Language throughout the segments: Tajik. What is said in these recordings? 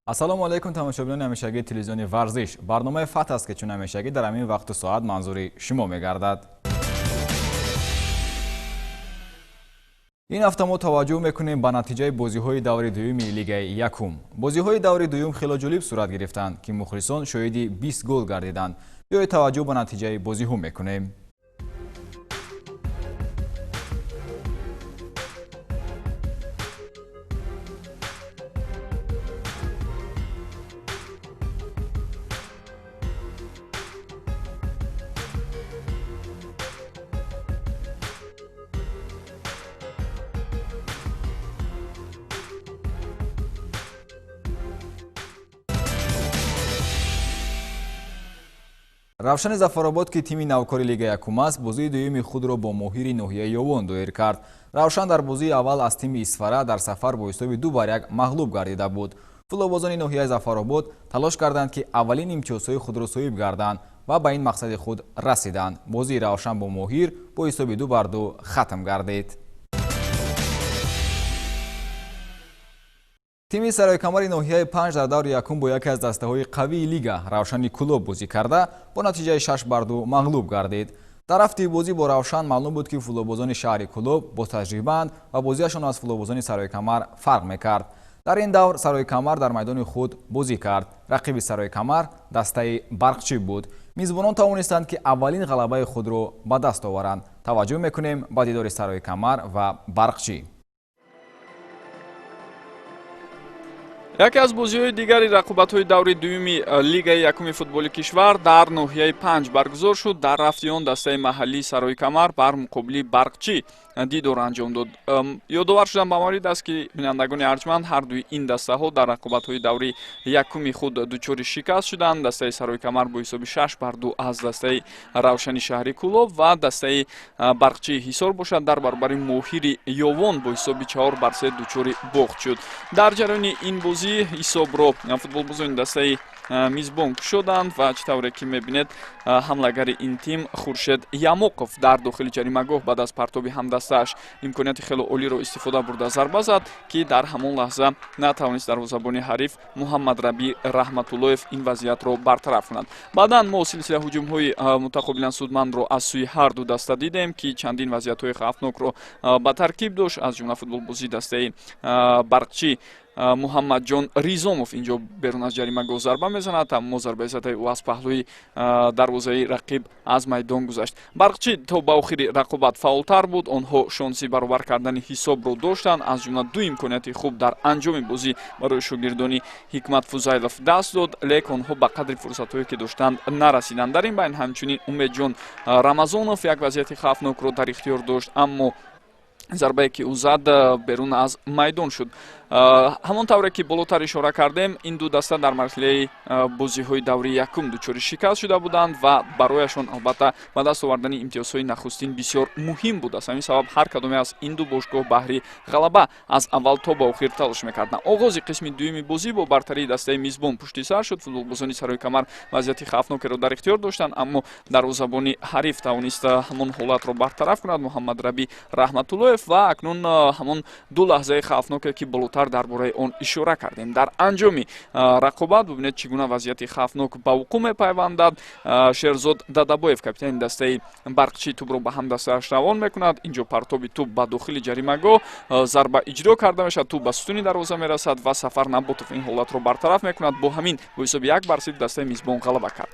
Ассалому алайкум, тамошобинони ҳамешагии телевизиони Варзиш. Барномаи Фатҳ аст, ки чун ҳамешагӣ дар ҳамин вақту соат манзури шумо мегардад. Ин ҳафта мо таваҷҷӯҳ мекунем ба натиҷаи бозиҳои даври дуюми Лигаи якум. Бозиҳои даври дуюм хело ҷолиб сурат гирифтанд, ки мухлисон шоҳиди 20 гол гардиданд. Биёед, таваҷҷӯҳ ба натиҷаи бозиҳо мекунем. Равшани Зафаробод, ки тими навкори Лига якум аст, бозии дуюми худро бо Моҳири ноҳияи Ёвон доир кард. Равшан дар бозии аввал аз тими Исфара дар сафар бо ҳисоби 2-1 мағлуб гардида буд. Футболбозони ноҳияи Зафаробод талош карданд, ки аввалин имтиёзҳои худро соҳиб гарданд ва ба ин мақсади худ расиданд. Бозии Равшан бо Моҳир бо ҳисоби 2-2 хатм гардид. Тими Сароикамари ноҳияи Панҷ дар даври якум бо яке аз дастаҳои қавии лига, Равшани Кӯлоб, бозӣ карда, бо натиҷаи 6-2 мағлуб гардид. Дар рафти бозӣ бо Равшан маълум буд, ки футболбозони шаҳри Кӯлоб ботаҷрибаанд ва бозиашон аз футболбозони Сароикамар фарқ мекард. Дар ин давр Сароикамар дар майдони худ бозӣ кард. Рақиби Сароикамар дастаи Барқчӣ буд. Мизбонон тавонистанд, ки аввалин ғалабаи худро ба даст оваранд. Таваҷҷӯҳ мекунем ба дидори Сароикамар ва Барқчӣ. Яке аз бозиҳои дигари рақобатҳои даври дуюми Лигаи якуми футболи кишвар дар ноҳияи Панҷ баргузор шуд. Дар рафти он дастаи маҳаллии Сарои Камар бар муқобили Барқчӣ дидор анҷом дод. Ёдовар шудан ба маврид аст, ки, бинандагони арҷманд, ҳар дуи ин дастаҳо дар рақобатҳои даври якуми худ дучори шикаст шуданд. Дастаи Сарои Камар бо ҳисоби 6-2 аз дастаи Равшани шаҳри Кӯлоб ва дастаи Барқчии Ҳисор бошад, дар баробари Моҳири Ёвон бо ҳисоби 4-3 дучори бохт шуд. Дар ҷараёни ин бозӣ ҳисобро футболбозони дастаи мизбон кушоданд ва чӣ тавре ки мебинед, ҳамлагари ин тим Хуршед Ямоқов дар дохили ҷаримагоҳ баъд аз партоби ҳамдастааш имконияти хело олиро истифода бурда, зарба зад, ки дар ҳамон лаҳза натавонист дарвозабони ҳариф Муҳаммадраби Раҳматуллоев ин вазъиятро бартараф кунад. Баъдан мо силсила ҳуҷумҳои мутақобилан судмандро аз сӯи ҳар ду даста дидем, ки чандин вазъиятҳои хавфнокро ба таркиб дошт. Аз ҷумла футболбозии дастаи Барқчӣ Муҳаммадҷон Ризомов инҷо берун аз ҷаримагоҳ зарба мезанад, аммо зарбаи задаи ӯ аз паҳлӯи дарвозаи рақиб аз майдон гузашт. Барқчӣ то ба охири рақобат фаъолтар буд. Онҳо шонси баробар кардани ҳисобро доштанд. Аз ҷумла ду имконияти хуб дар анҷоми бозӣ барои шогирдони Ҳикмат Фузайлов даст дод, лек онҳо ба қадри фурсатҳое ки доштанд, нарасиданд. Дар ин байн ҳамчунин Умедҷон Рамазонов як вазъияти хавфнокро дар ихтиёр дошт, аммо зарбае ки ӯ зад, берун аз майдон шуд. Ҳамон тавре ки болотар ишора кардем, ин ду даста дар марҳилаи бозиҳои даври якум дучори шикаст шуда буданд ва барояшон албатта ба даст овардани имтиёзҳои нахустин бисёр муҳим буд. Аз ҳамин сабаб ҳар кадоме аз ин ду бошгоҳ баҳри ғалаба аз аввал то ба охир талош мекарданд. Оғози қисми дуюми бозӣ бо бартарии дастаи мизбон пушти сар шуд. Футболбозони Сарои Камар вазъияти хавфнокеро дар ихтиёр доштанд, аммо дарвозабони ҳариф тавонист ҳамон ҳолатро бартараф кунад, Муҳаммадраби Раҳматуллоев. Ва акнун ҳамон ду лаҳзаи хавфноке, ки болотар дар бораи он ишора кардем. Дар анҷоми рақобат бубинед, чӣ гуна вазъияти хавфнок ба вуқӯъ мепайвандад. Шерзод Дадабоев, капитани дастаи Барқчӣ, тӯбро ба ҳамдастааш равон мекунад. Инҷо партоби тӯб ба дохили ҷаримагоҳ, зарба иҷро карда мешавад, тӯб ба сутуни дарвоза мерасад ва Сафар Наботов ин ҳолатро бартараф мекунад. Бо ҳамин бо ҳисоби 1-0 дастаи мизбон ғалаба кард.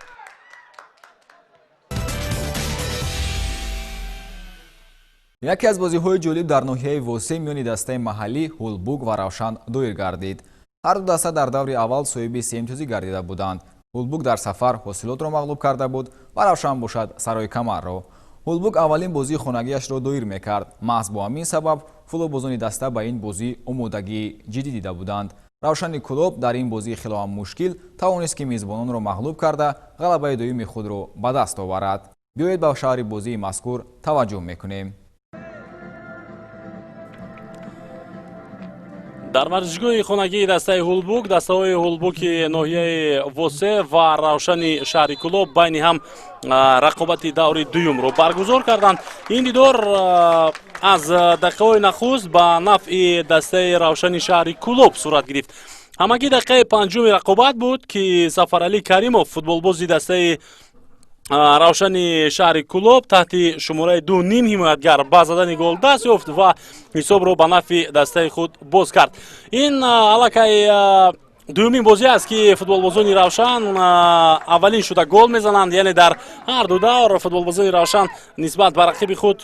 Яке аз бозиҳои ҷолиб дар ноҳияи Восеъ миёни дастаи маҳаллӣ Ҳулбук ва Равшан доир гардид. Ҳар ду даста дар даври аввал соҳиби сеимтиёзӣ гардида буданд. Ҳулбук дар сафар Ҳосилотро мағлуб карда буд ва Равшан бошад Сарои Камарро. Ҳулбук аввалин бозии хонагиашро доир мекард. Маҳз бо ҳамин сабаб футболбозони даста ба ин бозӣ омодагии ҷиддӣ дида буданд. Равшани Кӯлоб дар ин бозии хелоам мушкил тавонист, ки мизбононро мағлуб карда, ғалабаи дуюми худро ба даст оварад. Биёед, ба шарҳи бозии мазкур таваҷҷӯҳ мекунем. Дар варзишгоҳи хонагии дастаи Ҳулбук дастаҳои Ҳулбуки ноҳияи Восе ва Равшани шаҳри Кӯлоб байни ҳам рақобати даври дуюмро баргузор карданд. Ин дидор аз дақиқаҳои нахуст ба нафъи дастаи Равшани шаҳри Кӯлоб сурат гирифт. Ҳамагӣ дақиқаи панҷуми рақобат буд, ки Сафаралӣ Каримов, футболбози дастаи Равшани шаҳри Кӯлоб, таҳти шумораи 2 ним ҳимоятгар ба задани гол даст ёфт ва ҳисобро ба нафъи дастаи худ боз кард. Ин аллакай дуюмин бозӣ аст, ки футболбозони Равшан аввалин шуда гол мезананд, яъне дар ҳар ду давр футболбозони Равшан нисбат ба рақиби худ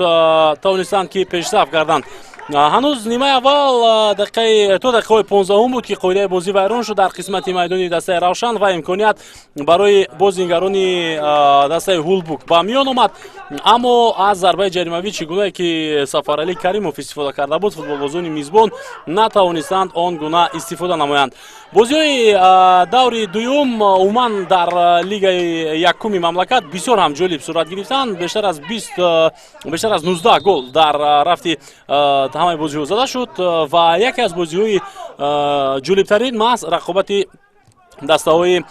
тавонистанд, ки пешрафт карданд. Ҳанӯз нимаи аввал дақиқаи то дақиқаҳои 15-ум буд, ки қоидаи бозӣ вайрон шуд дар қисмати майдони дастаи Равшан ва имконият барои бозингарони дастаи Ҳулбук ба миён омад, аммо аз зарбаи ҷаримавӣ, чӣ гунае ки Сафаралӣ Каримов истифода карда буд, футболбозони мизбон натавонистанд он гуна истифода намоянд. Бозиҳои даври дуюм умуман дар лигаи якуми мамлакат бисёр ҳам ҷолиб сурат гирифтанд. Бештар аз 20, бештар аз 19 гол дар рафти ҳамаи бозиҳо зада шуд ва яке аз бозиҳои ҷолибтарин маҳз рақобати дастаҳои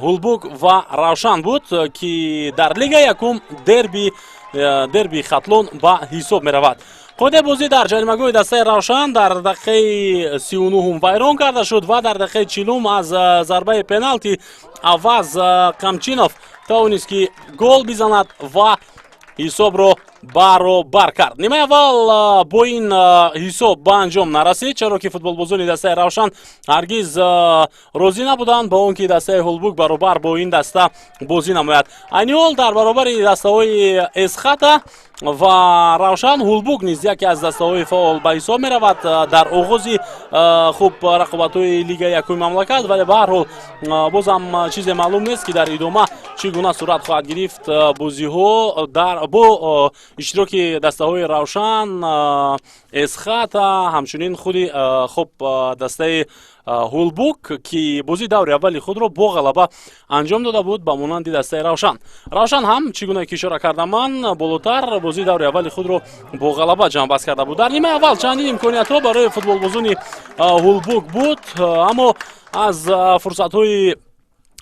Ҳулбук ва Равшан буд, ки дар лигаи якум дерби Хатлон ба ҳисоб меравад. Қоидаи бозӣ дар ҷаримагоҳи дастаи Равшан дар дақиқаи 39-ум вайрон карда шуд ва дар дақиқаи 40-ум аз зарбаи пеналти Аваз Қамчинов тавонист, ки гол бизанад ва ҳисобро баробар кард. Нимаи аввал бо ин ҳисоб ба анҷом нарасид, чаро ки футболбозони дастаи Равшан ҳаргиз розӣ набуданд ба он ки дастаи Ҳулбук баробар бо ин даста бозӣ намояд. Айни ҳол дар баробари дастаҳои Эсхата ва Равшан Ҳулбук низ яке аз дастаҳои фаъол ба ҳисоб меравад дар оғози хуб рақобатҳои лигаи якуми мамлакат, вале ба ҳар ҳол бозам чизе маълум нест, ки дар идома чӣ гуна сурат хоҳад гирифт бозиҳо дар бо иштироки дастаҳои Равшан, Эсхата, ҳамчунин худи хуб дастаи Ҳулбук, ки бозии даври аввали худро бо ғалаба анҷом дода буд ба монанди дастаи Равшан. Равшан ҳам, чӣ гуна ки ишора кардам ман болотар, бозии даври аввали худро бо ғалаба ҷамъбаст карда буд. Дар нимаи аввал чандин имкониятҳо барои футболбозони Ҳулбук буд, аммо аз фурсатҳои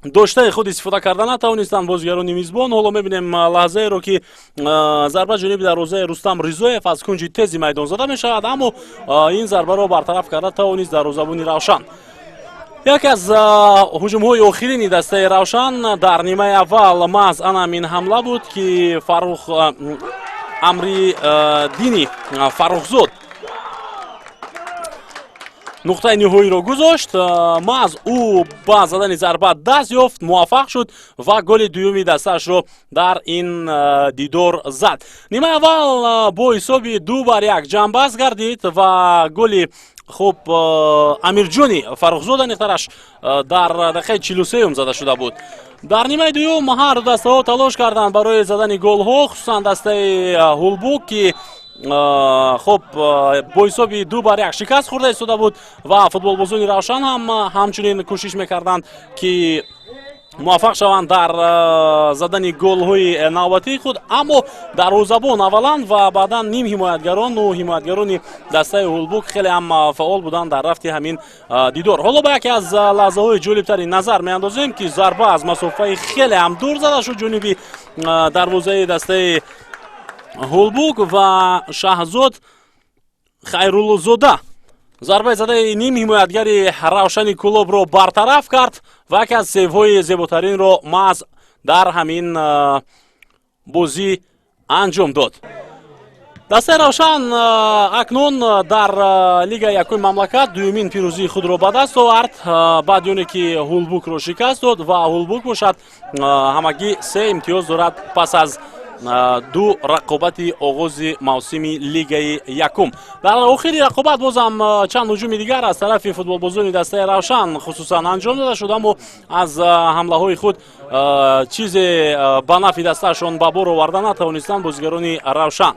доштаи худ истифода карда натавонистанд бозигарони мизбон. Ҳоло мебинем лаҳзаеро, ки зарба ҷониби дарвозаи Рустам Ризоев аз кунҷи тези майдон зада мешавад, аммо ин зарбаро бартараф карда тавонист дарвозабони Равшан. Яке аз ҳуҷумҳои охирини дастаи Равшан дар нимаи аввал маҳз ана ҳамин ҳамла буд, ки Фаррух Амри Дини Фаррухзод нуқтаи ниҳоиро гузошт. Маҳз ӯ ба задани зарба даст ёфт, муваффақ шуд ва голи дуюми дастаашро дар ин дидор зад. Нимаи аввал бо ҳисоби 2-1 ҷамъбаст гардид ва голи хуб Амирҷони Фаррухзод, аниқтараш, дар дақиқаи 43-юм зада шуда буд. Дар нимаи дуюм ҳар ду дастаҳо талош карданд барои задани голҳо, хусусан дастаи Ҳулбук, ки хуб бо ҳисоби 2-1 шикаст хӯрда истода буд ва футболбозони Равшан ҳам ҳамчунин кӯшиш мекарданд, ки муваффақ шаванд дар задани голҳои навбатии худ, аммо дарвозабон аввалан ва баъдан ним ҳимоятгарону ҳимоятгарони дастаи Ҳулбук хеле ҳам фаъол буданд дар рафти ҳамин дидор. Ҳоло ба яке аз лаҳзаҳои ҷолибтарин назар меандозем, ки зарба аз масофаи хеле ҳам дур зада шуд ҷониби дарвозаи дастаи Ҳулбук ва Шаҳзод Хайруллозода зарбаи задаи ним ҳимоятгари Равшани Кӯлобро бартараф кард ва яке аз сейвҳои зеботаринро маҳз дар ҳамин бозӣ анҷом дод. Дастаи Равшан акнун дар лигаи якуми мамлакат дуюмин пирӯзии худро ба даст овард, баъди оне ки Ҳулбукро шикаст дод ва Ҳулбук бошад, ҳамагӣ се имтиёз дорад пас аз ду рақобати оғози мавсими лигаи якум. Дар охири рақобат бозам чанд ҳуҷуми дигар аз тарафи футболбозони дастаи Равшан хусусан анҷом дода шуд, аммо аз ҳамлаҳои худ чизе ба нафъи дастаашон ба бор оварда натавонистанд бозигарони Равшан.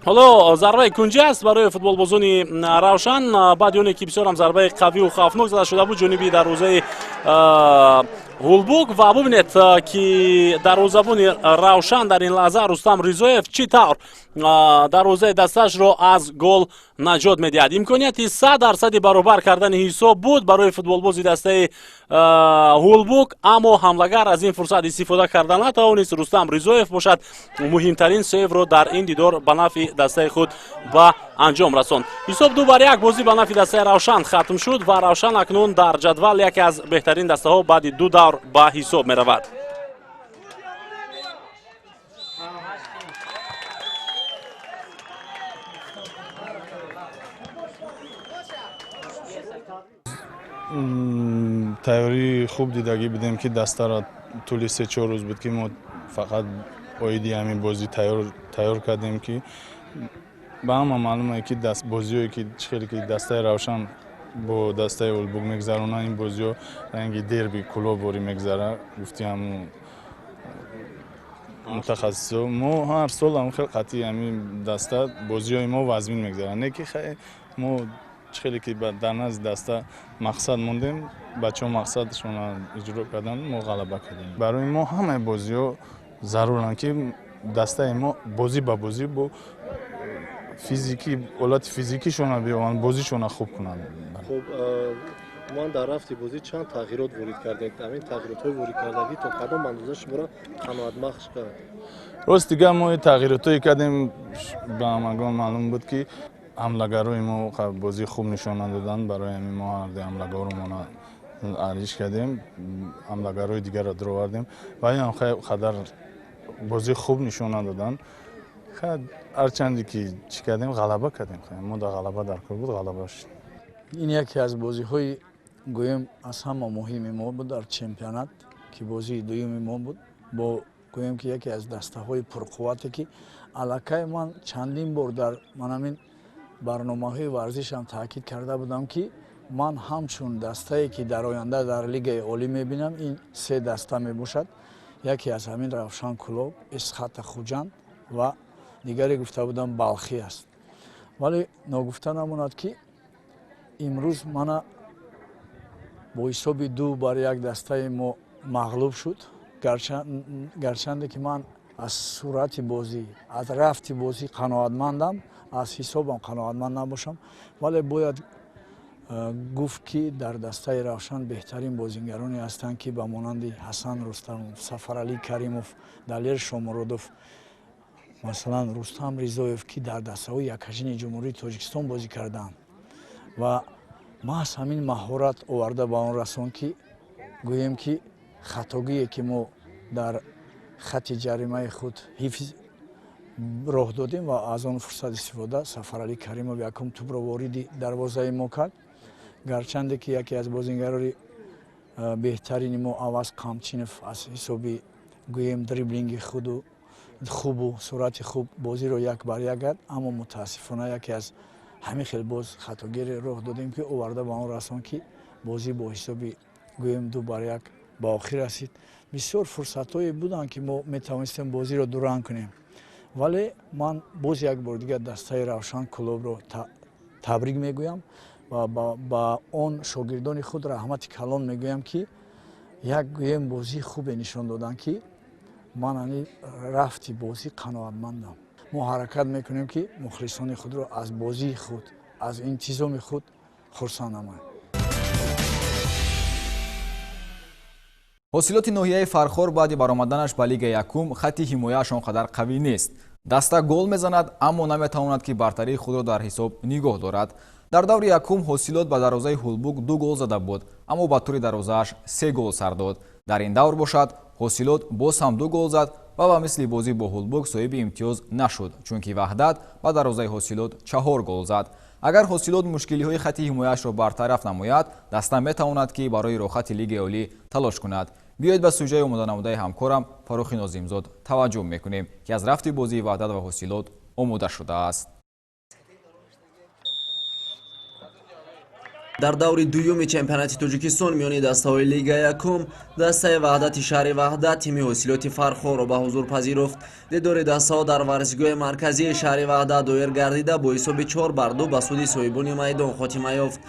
Ҳоло зарбаи кунҷӣ аст барои футболбозони Равшан, баъди оне ки бисёрам зарбаи қавию хавфнок зада шуда буд ҷониби дарвозаи Ҳулбук. Ва бубинед, ки дарвозабони Равшан дар ин лаҳза Рустам Ризоев чӣ тавр дарвозаи дасташро аз гол наҷот медиҳад. Имконияти 100 дарсади баробар кардани ҳисоб буд барои футболбози дастаи Ҳулбук, аммо ҳамлагар аз ин фурсат истифода карда натавонист. Рустам Ризоев бошад, муҳимтарин сейвро дар ин дидор ба нафъи дастаи худ ба анҷом расонд. Ҳисоб 2-1, бозӣ ба нафъи дастаи Равшан хатм шуд ва Равшан акнун дар ҷадвал яке аз беҳтарин дастаҳо баъди ду давр ба ҳисоб меравад. Тайёрии хуб дидагӣ будем, ки дастаро тӯли 3-4 рӯз буд, ки мо фақат оиди ҳамин бозӣ тайёр кардем, ки ба ҳама маълуме, ки бозиҳое, ки чӣ хеле ки дастаи Равшан бо дастаи Ҳулбук мегзаронанд, ин бозиҳо ранги дерби кулоборӣ мегзара. Гуфти ҳамун мутахассисо, мо ҳар сол ҳам хел қатъи ҳамин даста бозиҳои мо вазмин мегзаранд. Не ки мо чӣ хеле ки дар назди даста мақсад мондем, бачаҳо мақсадшонро иҷро карданд, мо ғалаба кардем. Барои мо ҳамаи бозиҳо заруранд, ки дастаи мо бозӣ ба бозӣ бо физикӣ, ҳолати физикишонро биёванд, бозишонро хуб кунанд. Хуб, ман дар рафти бозӣ чанд тағйирот ворид кардед. Ҳамин тағйиротҳои воридкардагӣ то кадом андоза шуморо қаноатбахш кард? Рост дигар, мо тағйиротҳое кардем, ба ҳамагон маълум буд, ки ҳамлагарои мо бозии хуб нишон надоданд. Барои ҳамин мо ҳарду ҳамлагаромона алиш кардем, ҳамлагарои дигарро дуровардем ва ин қадар бозии хуб нишон надоданд. Ҳарчанде ки чӣ кардем, ғалаба кардем. Мо дар ғалаба дар кор буд, ғалаба шуд. Ин яке аз бозиҳои, гӯем, аз ҳама муҳими мо буд дар чемпионат, ки бозии дуюми мо буд бо, гӯем, ки яке аз дастаҳои пурқуввате, ки аллакай ман чандин бор дар манамин барномаҳои варзишам таъкид карда будам, ки ман ҳамчун дастае, ки дар оянда дар Лигаи олӣ мебинам, ин се даста мебошад. Яке аз ҳамин Равшан Кулоб, Эсхата Хуҷанд ва дигаре гуфта будам, Балхӣ аст. Вале ногуфта намонад, ки имрӯз мана бо ҳисоби 2-1 дастаи мо мағлуб шуд. Гарчанде ки ман аз сурати бозӣ, аз рафти бозӣ қаноатмандам, аз ҳисобам қаноатманд набошам, вале бояд гуфт, ки дар дастаи Равшан беҳтарин бозингароне ҳастанд, ки ба монанди Ҳасан Рустамов, Сафаралӣ Каримов, Далер Шомуродов, масалан, Рустам Ризоев, ки дар дастаҳои якажини Ҷумҳурии Тоҷикистон бозӣ кардаанд ва маҳз ҳамин маҳорат оварда ба он расон, ки гӯем, ки хатогие, ки мо дар хати ҷаримаи худ ҳифз роҳ додем ва аз он фурсат истифода Сафаралӣ Каримов якум тӯбро вориди дарвозаи мо кард. Гарчанде ки яке аз бозингарони беҳтарини мо Аваз Қамчинов аз ҳисоби, гӯем, дриблинги худу хубу суръати хуб бозиро 1-1 кард, аммо мутаассифона яке аз ҳамин хел боз хатогире роҳ додем, ки оварда ба он расон, ки бозӣ бо ҳисоби, гӯем, 2-1 ба охир расид. Бисёр фурсатҳое буданд, ки мо метавонистем бозиро дуранг кунем, вале ман боз як бор дигар дастаи Равшан Кулобро табрик мегӯям ва ба он шогирдони худ раҳмати калон мегӯям, ки як, гӯем, бозии хубе нишон доданд, ки ман ани рафти бозӣ қаноатмандам. Мо ҳаракат мекунем, ки мухлисони худро аз бозии худ, аз интизоми худ хурсанд намоем. Ҳосилоти ноҳияи Фархор баъди баромаданаш ба Лигаи якум хатти ҳимояаш он қадар қавӣ нест. Даста гол мезанад, аммо наметавонад, ки бартарии худро дар ҳисоб нигоҳ дорад. Дар даври якум Ҳосилот ба дарвозаи Ҳулбук ду гол зада буд, аммо ба тури дарвозааш се гол сар дод. Дар ин давр бошад, Ҳосилот боз ҳам ду гол зад ва ба мисли бозӣ бо Ҳулбук соҳиби имтиёз нашуд, чунки Ваҳдат ба дарвозаи Ҳосилот чаҳор гол зад. Агар Ҳосилот мушкилиҳои хатти ҳимояашро бартараф намояд, даста метавонад, ки барои роҳхати Лигаи олӣ талош кунад. Биёед, ба сӯжаи омоданамудаи ҳамкорам Фаррухи Нозимзод таваҷҷӯҳ мекунем, ки аз рафти бозии Ваҳдат ва Ҳосилот омода шудааст. Дар даври дуюми чемпионати Тоҷикистон миёни дастаҳои Лига якум дастаи Ваҳдати шаҳри Ваҳдат тими ҳосилоти Фархорро ба ҳузур пазируфт. Дидори дастаҳо дар варзишгоҳи марказии шаҳри Ваҳдат доир гардида бо ҳисоби 4-2 ба суди соҳибони майдон хотима ёфт.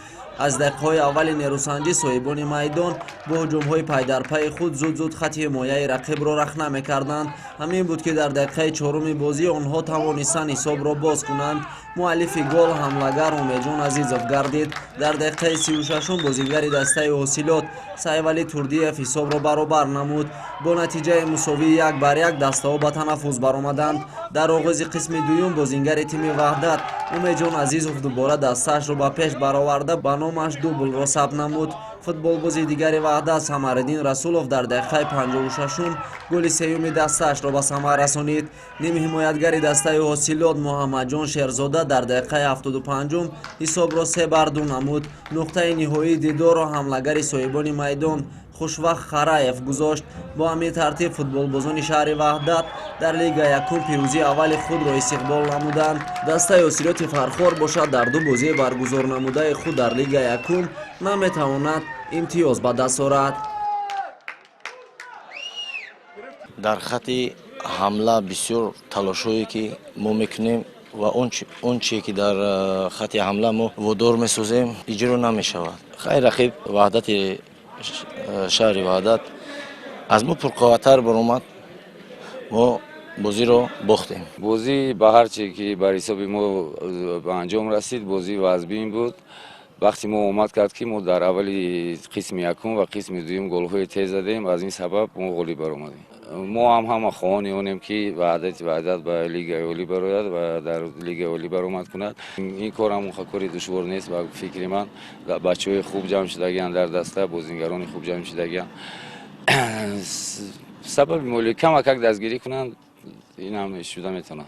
Аз дақиқаҳои аввали нерӯсанҷӣ соҳибони майдон бо ҳуҷумҳои пайдарпайи худ зуд-зуд хати ҳимояи рақибро рахна мекарданд. Ҳамин буд, ки дар дақиқаи чоруми бозӣ онҳо тавонистанд ҳисобро боз кунанд. Муаллифи гол ҳамлагар Умедҷон Азизов гардид. Дар дақиқаи 36-ум бозингари дастаи ҳосилот Сайвалӣ Турдиев ҳисобро баробар намуд. Бо натиҷаи мусовии 1-1 дастаҳо ба танаффус баромаданд. Дар оғози қисми дуюм бозингари тими Ваҳдат Умедҷон Азизов дубора дастаашро ба пеш бароварда ба номаш дублро сабт намуд. Футболбози дигари Ваҳдат Самариддин Расулов дар дақиқаи 56-ум голи сеюми дастаашро ба самар расонид. Нимҳимоятгари дастаи ҳосилот Муҳаммадҷон Шерзода дар дақиқаи 75-ум ҳисобро 3-2 намуд. Нуқтаи ниҳоии дидорро ҳамлагари соҳибони майдон Хушвақт Хараев гузошт. Бо ҳамин тартиб футболбозони шаҳри Ваҳдат дар Лига якум пирӯзии аввали худро истиқбол намуданд. Дастаи ҳосилоти Фархор бошад дар ду бозии баргузорнамудаи худ дар Лига якум наметавонад имтиёз ба даст орад. Дар хати ҳамла бисёр талошҳое ки мо мекунем ва он чие ки дар хати ҳамла мо водор месозем, иҷро намешавад. Хайр, рақиб Ваҳдати шаҳри Ваҳдат аз мо пурқувваттар баромад, мо бозиро бохтем. Бозӣ ба ҳар чӣ ки бар ҳисоби мо ба анҷом расид, бозӣ вазбин буд. Вақти мо омад кард, ки мо дар аввали қисми якум ва қисми дуюм голҳои тез задем, аз ин сабаб мо ғолиб баромадем. Мо ҳам ҳама хоҳони онем, ки Ваҳдат ба Лигаи олӣ барояд ва дар Лигаи олӣ баромад кунад. Ин кор ҳам кори душвор нест ба фикри ман. Бачаҳои хуб ҷамъ шудагианд дар даста, бозингарони хуб ҷамъ шудагианд. Сабаби молӣ камакак дастгирӣ кунанд, ин ҳам шуда метавонад.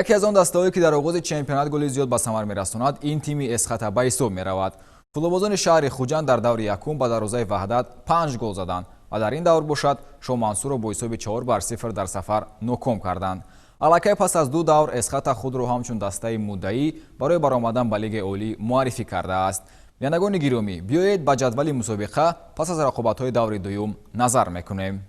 Яке аз он дастаҳое, ки дар оғози чемпионат голи зиёд ба самар мерасонад, ин тими Эсхата ба ҳисоб меравад. Футболбозони шаҳри Хуҷанд дар даври якум ба дарвозаи Ваҳдат 5 гол заданд ва дар ин давр бошад Шоҳмансурро бо ҳисоби 4-0 дар сафар ноком карданд. Аллакай пас аз ду давр Эсхата худро ҳамчун дастаи муддаӣ барои баромадан ба Лигаи олӣ муаррифӣ кардааст. Бинандагони гиромӣ, биёед ба ҷадвали мусобиқа пас аз рақобатҳои даври дуюм назар мекунем.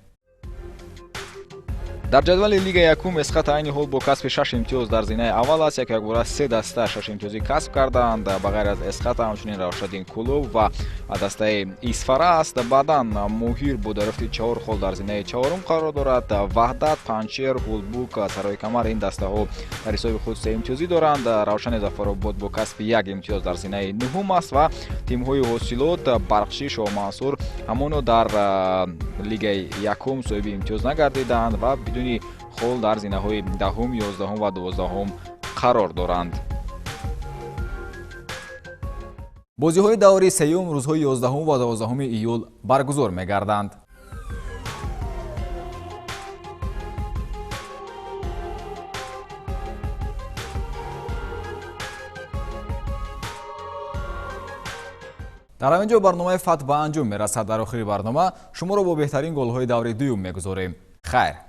Дар ҷадвали Лига якум Эсхата айни ҳол бо касби 6 имтиёз дар зинаи аввал аст. Яку якбора се даста 6 имтиёзӣ касб карданд. Ба ғайр аз Эсхата ҳамчунин Равшадин Кулоб ва дастаи Исфара аст. Баъдан Моҳир бо дарёфти 4 хол дар зинаи чорум қарор дорад. Ваҳдат, Панҷшер, Ҳулбук, Сарои Камар ин дастаҳо дар ҳисоби худ 3 имтиёзӣ доранд. Равшани Зафаробод бо касби 1 имтиёз дар зинаи нуҳум аст ва тимҳои ҳосилот Барқчӣ, Шоҳмансур ҳамоно дар Лигаи якум соҳиби имтиёз нагардиданд ва бидуни хол дар зинаҳои 10, 11 ва 12 қарор доранд. Бозиҳои даври сеюм рӯзҳои 11 ва 12 июл баргузор мегарданд. Дар ҳамин ҷо барномаи Фатҳ ба анҷом мерасад. Дар охири барнома шуморо бо беҳтарин голҳои даври дуюм мегузорем. Хайр.